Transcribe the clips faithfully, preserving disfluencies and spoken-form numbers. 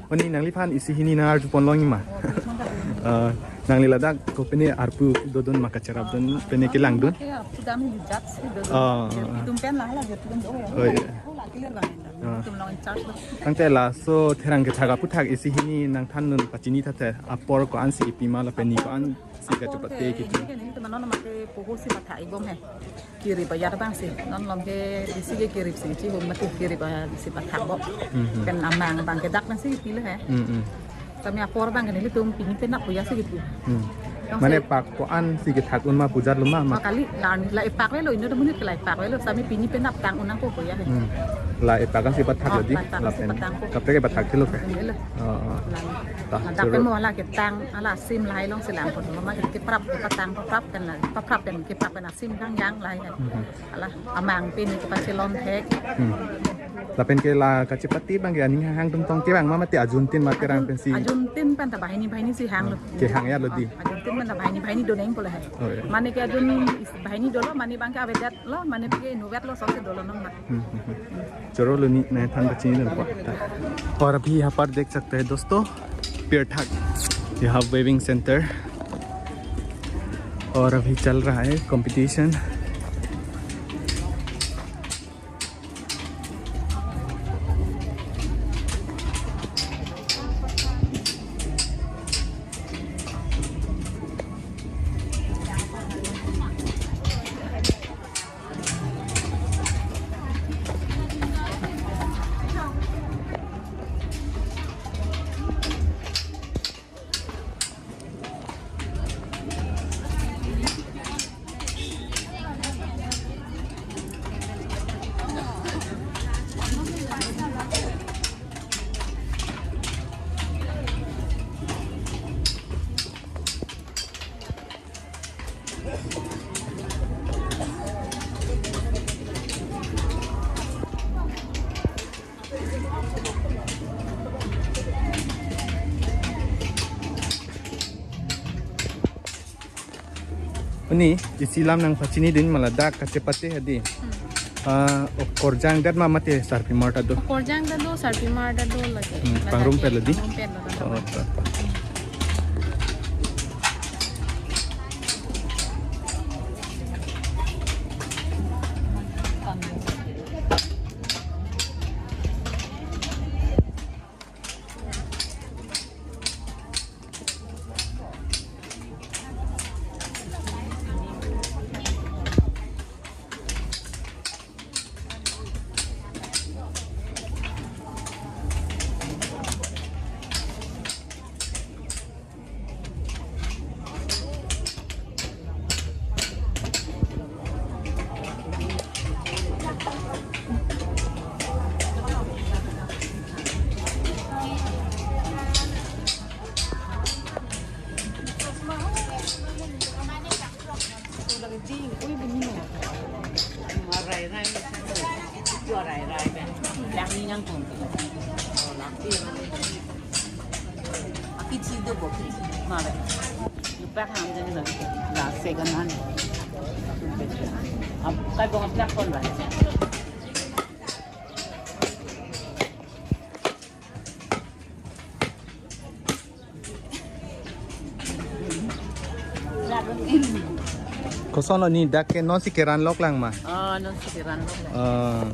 Pini nangliphan isi hini nang-arju ponlongji ma? Eh, nangli ladak kopine arpu dodun ma, kacherapdun pine kelangdun? Ke arpu dam hini jat si dodun. Ah, ah, ah. Kedum pen la hala, kedum do ya. Oh, iya. Oh, la clear bang. Ah. Kedum long in charge lo. Tangte laso therang kethak aphuthak isi hini nangthandun pachinitha te, apor ko-ansi kipima lapen ni ko-ansi kachepate kithi? Ini kan ini teman non mate poho si pathak ibom he. Kirip ajat abang si. Non lom ke bisi ke kirip si, chihum mati kirip ajat si pathak bo. Mhm. Pen amang abang ke dak pensi kipilo he. Mhm. Sami apor abang ke nelitum pini penap puya si kipu. Hmm. Mane pak ko-ansi kethak un ma, pujat lo ma, ma? Ma kali, la, la epak avelo, inut amonit ke la epak avelo, sami pini penap tang un nangpo puya he. Hmm. La epak ansi pathak lo di, la epak ansi lapen pathak po. Kaprek ke pathak thelo ke? Thelo. Oh, oh. La, ta, la dak choro. Pen mo hala ketang, hala sim lahai alongsi lang pon, lo ma keprap, kepatang, paprap pen la, paprap pen, keprap pen asim kangjang lahai he. Mhm. Hala amang pini kepachelon thek. Hmm. Lapen ke la kachepate abang ke aning hang hang tum tong ke abang ma, mate ajuntin ma, terang pensi? Ajuntin pen ta banghini banghini si hang lo. Kehang ya lo di. Ah, ajuntin pen ta banghini banghini do nangpo le he. Oh, iya. Mane ke ajun is-, banghini dolo, mane abang ke avedet lo, mane ke inutvet lo, sosi dolo nang ma. हम्म, हम्म, हम्म। चलो, लो नी, नए थान बची नहीं लगता। और अभी यहाँ पर देख सकते हैं दोस्तों, पेड़ ठाक, यहाँ वेविंग सेंटर। और अभी चल रहा है competition. Pini, isi alam nangpachinidun ma ladak kachepate hadi. Hmm. Ah, okorjang det ma mate sarpimar ta do? Okorjang ta do, sarpimar ta do lake. Hmm, ladak pangrum ke, pelo di? Pangrum pelo ta do. Oh, ta, ta. Kithi do bo, kithi. Mare. Lupa kan jadi lagi. La second hand. Ab kai bong aplak kon ba. Koson lo ni, dak ke nonsi keran lok lang ma? Oh, nonsi keran lok lang. Ah.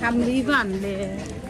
Kamli van le.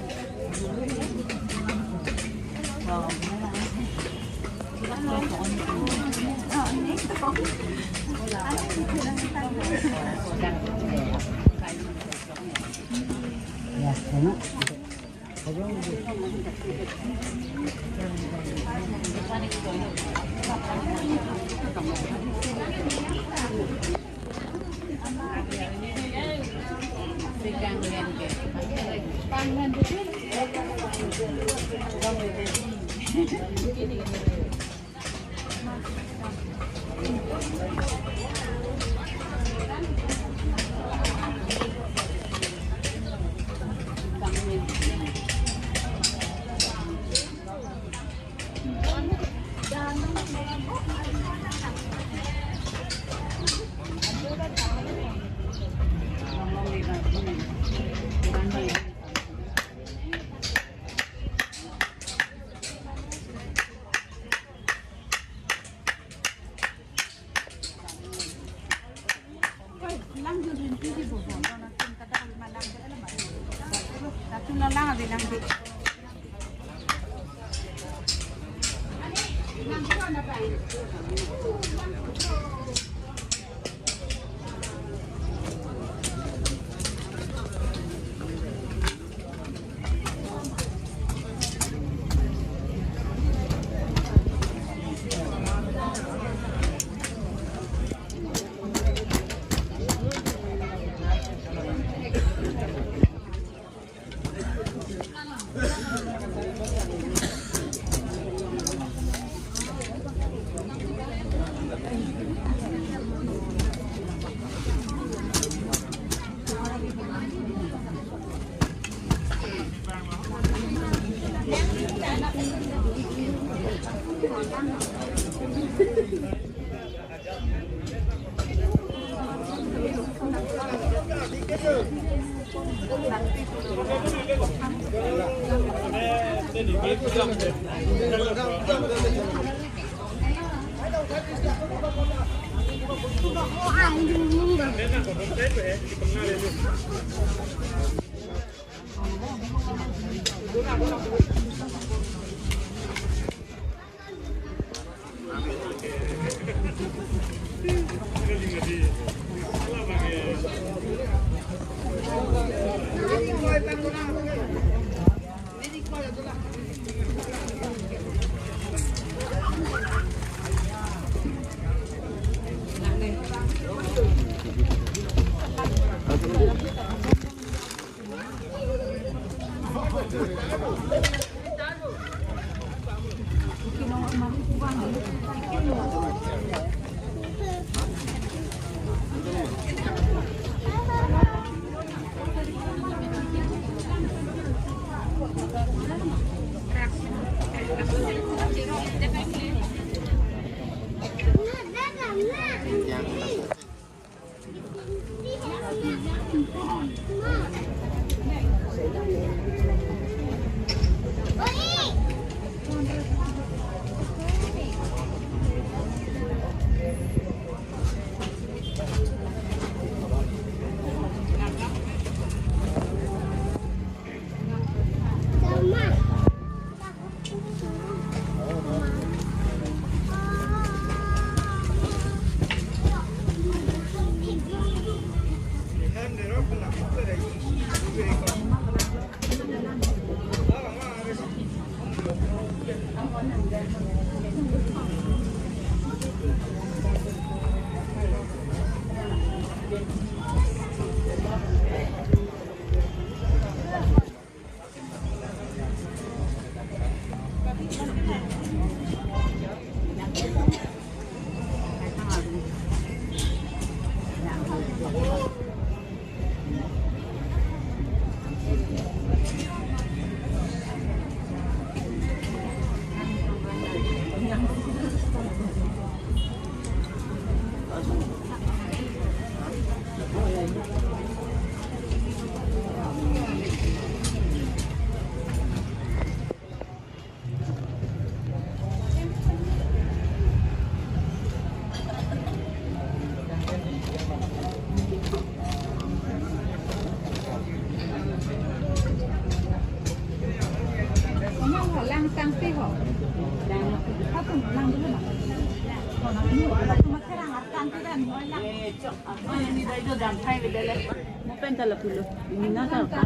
Lang tangpi ho. Lang, ha tum lang dulu na. Ho na ni, ha tum serang ar tangpi dan ho lang. Ini dah itu dan hai bedele. Mo pen tala pulo. Ini na ta.